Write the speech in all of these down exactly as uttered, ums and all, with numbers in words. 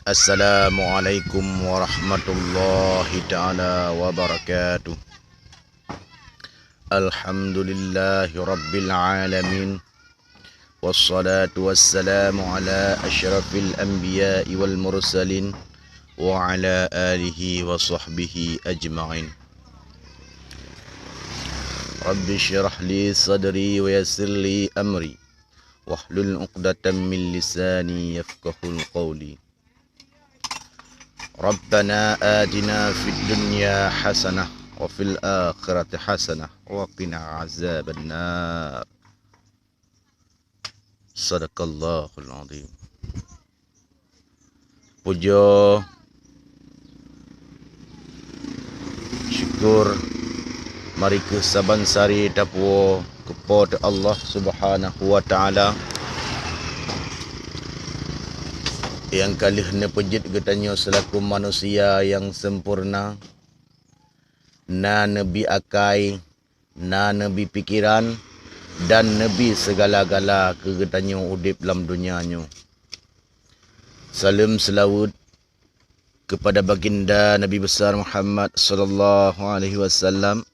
Assalamualaikum warahmatullahi taala wabarakatuh. Alhamdulillahi rabbil alamin. Wassalatu wassalamu ala asyrafil anbiya'i wal mursalin wa ala alihi wa sahbihi ajma'in. Rabbi syrah li sadri wa yassir li amri wahlul uqdatam min lisani yafqahul qawli. Rabbana atina fid dunya hasanah wa fil akhirati hasanah wa qina azabannar. Sadaqallahul azim. Puja, syukur, mari keuh saban sari tapuwoe keu Po teu Allah Subhanahu wa Taala nyang ka lheueh neupeujeuet geutanyoe seulaku manusia nyang sempurna, na neubi akai, na neubi pikeran, dan neubi sigala-gala keu geutanyoe udeb lam donya nyoe. Saleuem seulaweuet keupada Baginda Nabi Besar Muhammad sallallahu alaihi wasallam,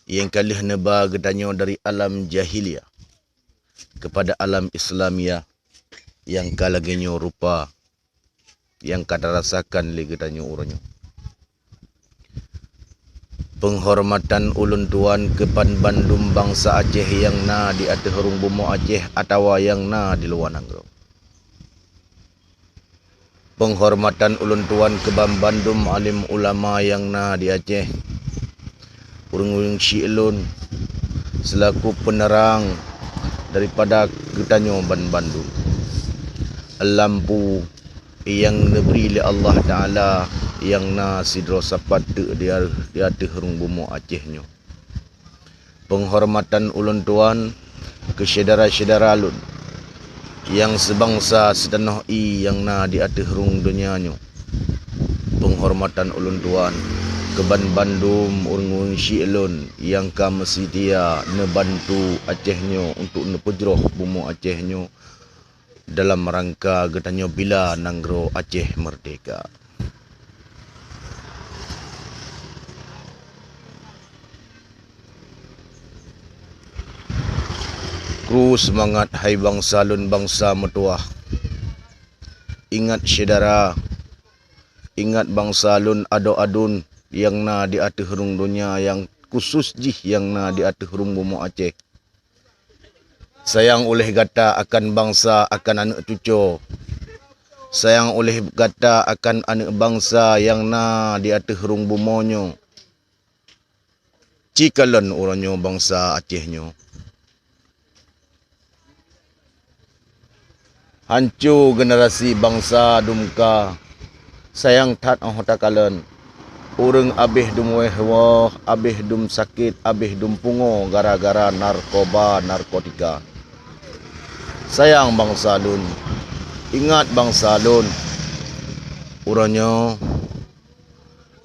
nyang ka lheueh neuba geutanyoe dari alam jahiliyah keupada alam Islamiyah nyang ka lagée nyoe rupa nyang ka tarasakan lé geutanyoe uroe nyoe. Peunghormatan ulôn tuan keu banbandum bansa Aceh nyang na di ateueh rhueng bumoe Aceh atawa nyang na di luwa nanggroe. Peunghormatan ulôn tuan keu banbandum além ulama nyang na di Aceh. Ureuëng-ureuëng syiek lôn seulaku peuneurang daripada geutanyoe banbandum. Lampu nyang neubri lé Allah Taala nyang na sidroe sapat teuk di, di ateueh rhueng bumoe Aceh nyoe. Peunghormatan ulôn tuan keu syedara-syedara lôn nyang seubansa sitanoh ié nyang na di ateueh rhueng donya nyoe. Peunghormatan ulôn tuan keu banbandum ureuëng-ureuëng syiek lôn nyang ka meuseutia neubantu Aceh nyoe untuk neupeujroh bumoe Aceh nyoe dalam rangka geutanyoe bila nanggroe Aceh meurdehka. Kru seumangat hai bansa lôn bansa meutuwah! Ingat syedara, ingat bansa lôn adoe aduen nyang na di ateueh rhueng donya nyang khusos jih nyang na di ateueh rhueng bumoe Aceh. Sayang uleh gata akan bansa, akan aneuëk cucoe. Sayang uleh gata akan aneuëk bansa nyang na di ateueh rhueng bumoe nyoe. Ci kalon uroe nyoe bansa Aceh nyoe hanco, generasi bansa dum ka. Sayang that óh takalon, ureuëng abéh dum wéh woe, abéh dum sakét, abéh dum pungoe gara-gara narkoba, narkotika. Sayang bansa lôn, ingat bansa lôn. Uroe nyoe,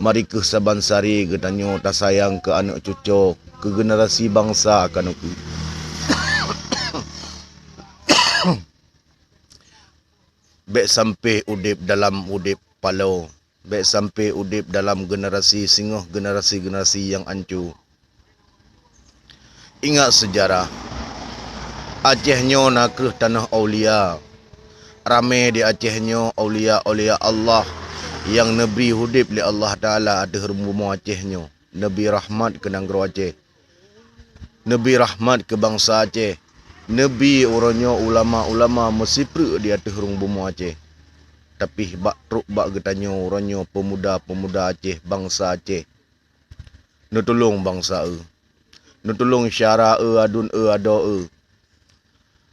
mari keuh saban sari geutanyoe tasayang keu aneuëk cucoe, keu generasi bansa keuneuk. Bék sampé udeb dalam udeb paloe. Bék sampé udeb dalam generasi singoh generasi-generasi nyang anco. Ingat seujarah. Aceh nyoe na kheueh tanoh aulia. Ramé di Aceh nyoe aulia-aulia Allah nyang neubri udeb lé Allah Taala ateueh rhueng bumoe Aceh nyoe. Neubri rahmat keu nanggroe Aceh. Neubri rahmat keu bansa Aceh. Neubri uroe nyoe ulama-ulama meusipreuk di ateueh rhueng bumoe Aceh. Tapi bak trok bak geutanyoe uroe nyoe peumuda-peumuda Aceh, bansa Aceh. Neutulông bansa eu. Neutulông syedara eu, aduen eu, adoe eu.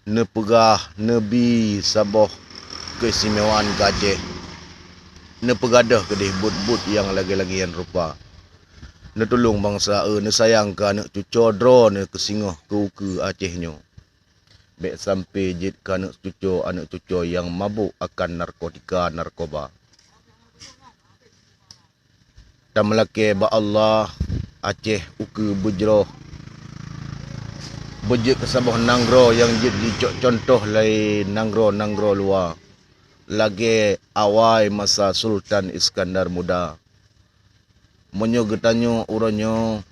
Neupeugah, neubri saboh keustimewaan keu Aceh. Neupeugadôh keudeh buet-buet nyang lagée-lagée nyan rupa. Neutulông bansa eu, neusayang keu aneuëk cucoe droeneuh keu singoh keu ukeue Aceh nyoe. Bék sampé jeuet keu aneuëk cucoe, aneuëk cucoe nyang mabök akan narkotika, narkoba. Tameulakée bak Allah, Aceh ukeue beujroh, beujeuet keu saboh nanggroe nyang jeuet jicok cuntoh lé nanggroe-nanggroe luwa. lagée awai masa Sultan Iskandar Muda. Meunyoe geutanyoe uroe nyoe,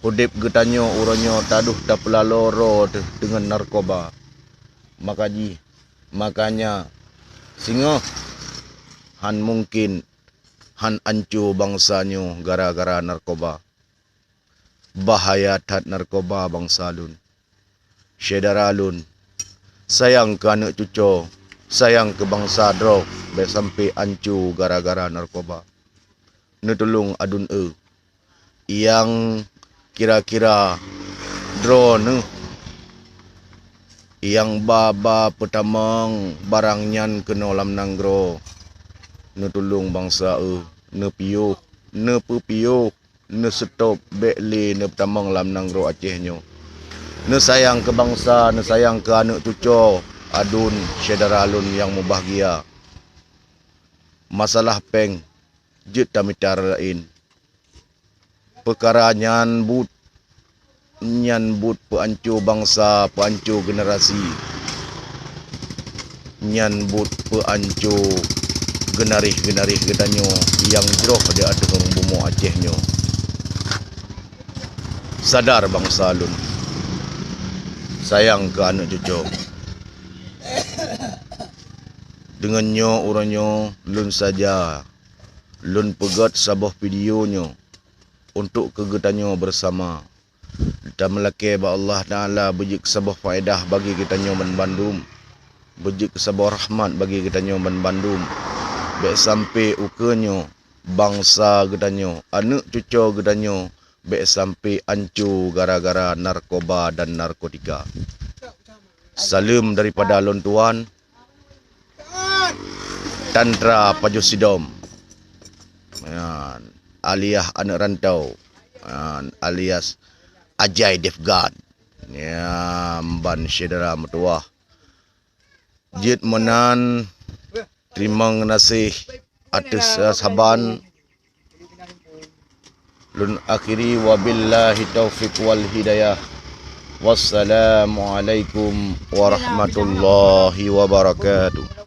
udeb geutanyoe uroe nyoe taduh tapeulalo roe teuh deungon narkoba, maka jih, makanya singoh han mungken han anco bansa nyoe gara-gara narkoba. Bahaya that narkoba bansa lôn. Syedara lôn, sayang keu aneuëk cucoe, sayang keu bansa droe, bék sampoe anco gara-gara narkoba. Neutulông adun eu. Nyang kira-kira droe neuh nyang ba-ba peutamong barang nyan keunoe lam nanggroe. Neutulông bansa eu, neupiôh, neupeupiôh, neuseutôb bék lé neupeutamong lam nanggroe Aceh nyoe. Neusayang keu bansa, neusayang keu aneuëk cucoe adun syedara lôn nyang mubahgia. Masalah péng jeuet tamita laén. Peukara nyan buet, nyan buet peuanco bansa, peuanco generasi. Nyan buet peuanco geunarih-geunarih geutanyoe nyang jroh di ateueh bumoe Aceh nyoe. Sadar bansa lôn, sayang keu aneuëk cucoe. Deungon nyoe uroe nyoe lôn saja lôn peugét saboh video nyoe untuk keu geutanyoe beusama. Tameulakée bak Allah Taala beujeuet saboh faedah bagi geutanyoe banbandum, beujeuet saboh rahmat bagi geutanyoe banbandum. Bék sampoe ukeue nyoe bansa geutanyoe, aneuëk cucoe geutanyoe bék sampoe anco gara-gara narkoba dan narkotika. Saleuem daripada lôn tuan, Tantra Pajoh Sidom, nyan, alias aneuëk rantau, nyan, alias Ajay Devgan, nyan, ban syedara meutuwah. Jeuet meunan, teurimong geunaséh ateueh saban. Lôn akhiri, wabillahi taufiq wal hidayah. Wassalamualaikum warahmatullahi wabarakatuh.